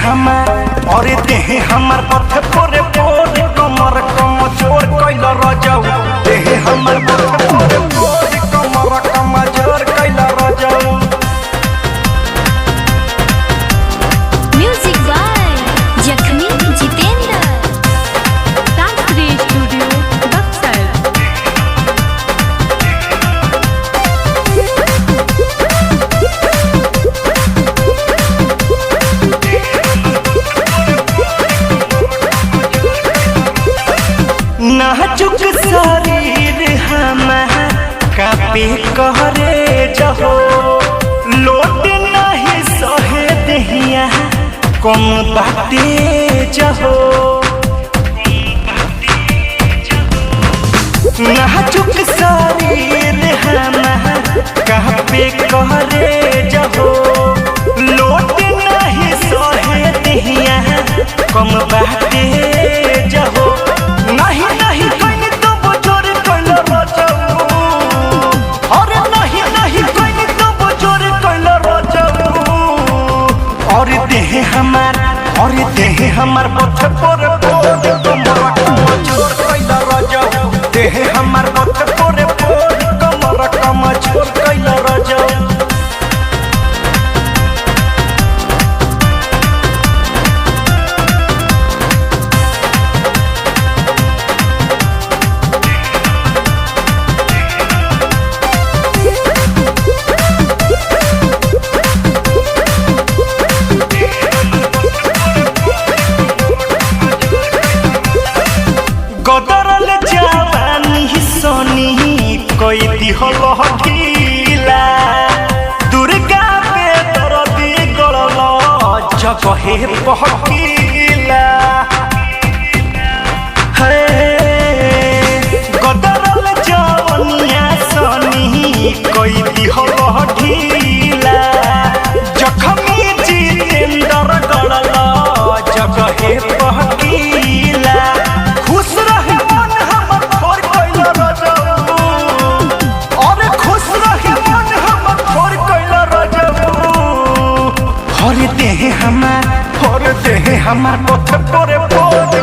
हमार अरे देह हमार पथ पोरे पोरे कमर कमजोर कैल रजऊ। देह हमार पथ पोरे पोरे कमर कमजोर कैल रजऊ। Music by Jakhmi Jitendra. Shastri studio Buxar. नाजुक शरीर हमार कापे कहरे जहो, लोट नहीं सहे दहिया कम बाटे जहो। नाजुक शरीर हमार कापे कहरे जहो, लोट नहीं सहे दहिया कम बाटे जहो। नहीं नहीं कहीं तो बजोर कैल रजऊ। अरे नहीं नहीं कहीं तो बजोर कैल रजऊ। और देह हमार और देह हमार पथ पर पोर कमर कमजोर कैल रजऊ। देह हमार पथ पर पोर कमर कमजोर कैल रजऊ। गदरल जवानी सोनी कोई दिहल ढीला, दुर्गा पे दरदी गड़ल जगहे पहकीला। हे गदरल जवनिया सोनी कोई दिहल ढीला, जखमी जितेंद्र गड़ल जगहे पहकीला। खुश रहे मन हमर थोर कैल रजऊ। अरे खुश रहे मन हमर थोर कैल रजऊ। हर देह हमार हर देह हमार पथ पोरे पोर